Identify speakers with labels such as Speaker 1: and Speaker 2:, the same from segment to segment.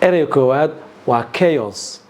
Speaker 1: Ereyga koowaad waa chaos.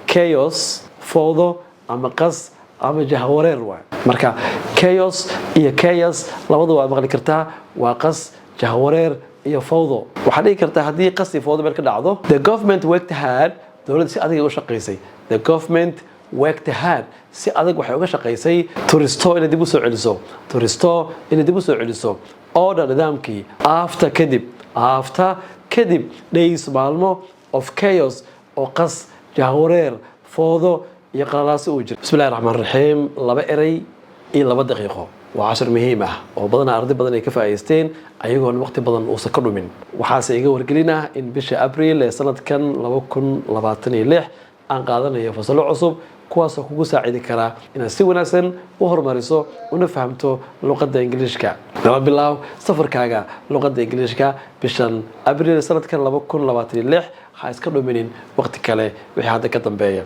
Speaker 1: Chaos, fowdo ama qas ama jahwareer waay. Marka chaos iyo chaos labadu waad maqli kartaa, waa qas, jahwareer iyo fowdo. Waxaad dhihi kartaa haddii qas iyo fowdo meel ka dhacdo: The government worked hard, dowladda si adag ay u shaqaysay. The government worked hard, si adag waxay uga shaqaysay, to restore, inay dib u soo celiso, to restore, inay dib u soo celiso, order, nidaamkii, after, kadib, after, kadib, days, maalmo, of chaos, oo qas, jahwareer, fowdo iyo qalalaasi uu jira. Bismillahi raxmaan raxiim. 2 erey iyo 2 daqiiqo waa cashar muhiim ah oo badanaa arday badan ay ka faa'iideysteen ayagoon waqti badan uusan ka dhumin. Waxaase iga wargelin ah in bisha Abriil ee sanadkan 2026 aan qaadanayo fasallo cusub, kuwaasoo kugu saacidi karaa inaad si wanaagsan u horumariso una fahamto luqadda Ingiliishka. Nala bilaaw safarkaaga luqadda Ingiliishka bishan Abriil sanadkan 2026. Ha iska dhuminin waqti kale wixii hadda ka dambeeya.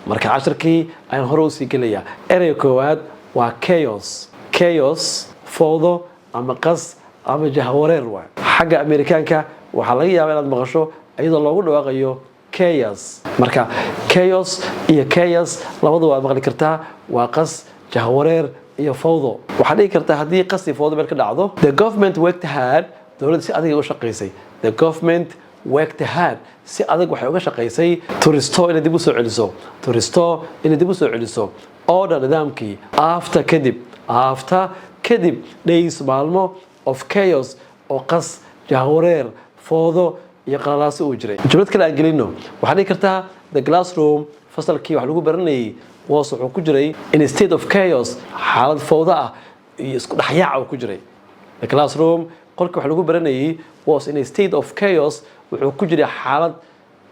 Speaker 1: Marka cashirkii ayaan hore usii gelayaa. Ereyga koowaad waa chaos. Chaos, fowdo ama qas ama jahwareer waay. Xagga Amerikaanka waxaa laga yaabaa inaad maqasho iyadoo loogu dhawaaqayo chaos. Marka chaos iyo chaos labadu waad maqli kartaa, waa qas, jahwareer iyo fowdo. Waxaad dhihi kartaa haddii qas iyo fowdo meel ka dhacdo: The government worked hard, dowladda si adag ay u shaqaysay. The government worked hard, si adag waxay uga shaqaysay, to restore, inay dib u soo celiso, to restore, inay dib u soo celiso, order, nidaamkii, after, kadib, after, kadib, days, maalmo, of chaos, oo qas, jahwareer, fowdo iyo qalalaasi uu jiray. Jumlad kale aan gelino. Waxaad dhihi kartaa: The classroom, fasalkii wax lagu baranayay, was, wuxuu ku jiray, in a state of chaos, xaalad fowdo ah iyo isku dhexyaac uu ku jiray. The classroom, qolkii wax lagu baranayay, was in a state of chaos, wuxuu ku jiray xaalad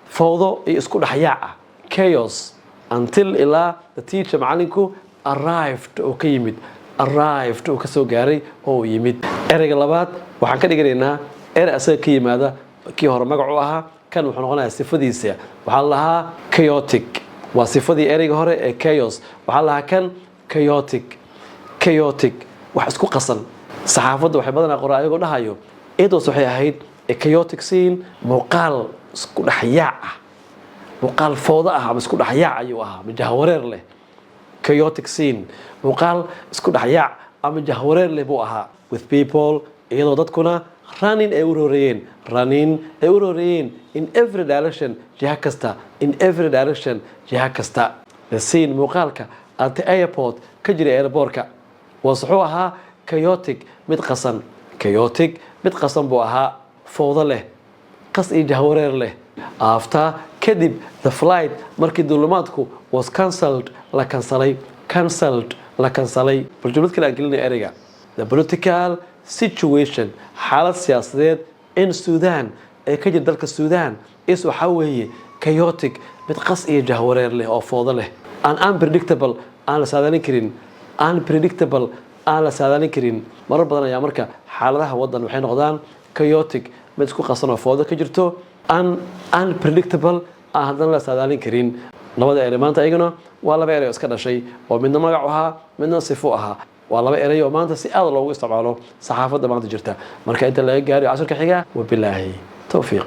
Speaker 1: fowdo iyo isku dhexyaac ah, chaos, until, ilaa, the teacher, macalinku, arrived, oo ka yimid, arrived, uu ka soo gaaray oo uu yimid. Ereyga labaad waxaan ka dhiganaynaa erey asaga ka yimaada. Kii hore magacu ahaa, kan wuxuu noqonayaa sifadiisa. Waxaa la lahaa chaotic. Waa sifadii ereyga hore ee chaos. Waxaa la lahaa kan chaotic. Chaotic, wax isku qasan. Saxaafadda waxay badanaa qoraa ayagoo dhahayo: It was, waxay ahayd, a chaotic scene, muuqaal isku dhexyaac ah, muuqaal fowdo ah ama isku dhexyaac ayuu ahaa ama jahwareer leh. Chaotic scene, muuqaal isku dhexyaac ama jahwareer leh buu ahaa, with people, iyadoo dadkuna, running, ay u roreeyeen, running, ay u roreeyeen, in every direction, jiha kasta, in every direction, jiha kasta. The scene, muuqaalka, at the airport, ka jiray airportka, was, wuxuu ahaa, chaotic, mid qasan. Chaotic, mid qasan buu ahaa, fowdo leh, qas iyo jahwareer leh, after, kadib, the flight, markii duulimaadku, was cancelled, la kansalay, cancelled, la kansalay. Bal jumlad kale aan gelinaya ereyga. The political situation, xaalad siyaasadeed, in Sudan, ee ka jira dalka Sudan, is, waxaa weeye, chaotic, mid qas iyo jahwareer leh oo foodo leh, and unpredictable, aan la saadaalin karin, unpredictable, aan la saadaalin karin. Marar badan ayaa marka xaaladaha waddan waxay noqdaan chaotic, mid isku qasan oo foodo ka jirto, unpredictable, aan haddana la saadaalin karin. Labada erey maanta iyaguna waa laba erey oo iska dhashay, oo midna magacu ahaa, midna sifo ahaa. Waa laba erey oo maanta si aad loogu isticmaalo saxaafadda maanta jirta. Marka inta laga gaariyo casharka xiga, wabilaahi towfiiq.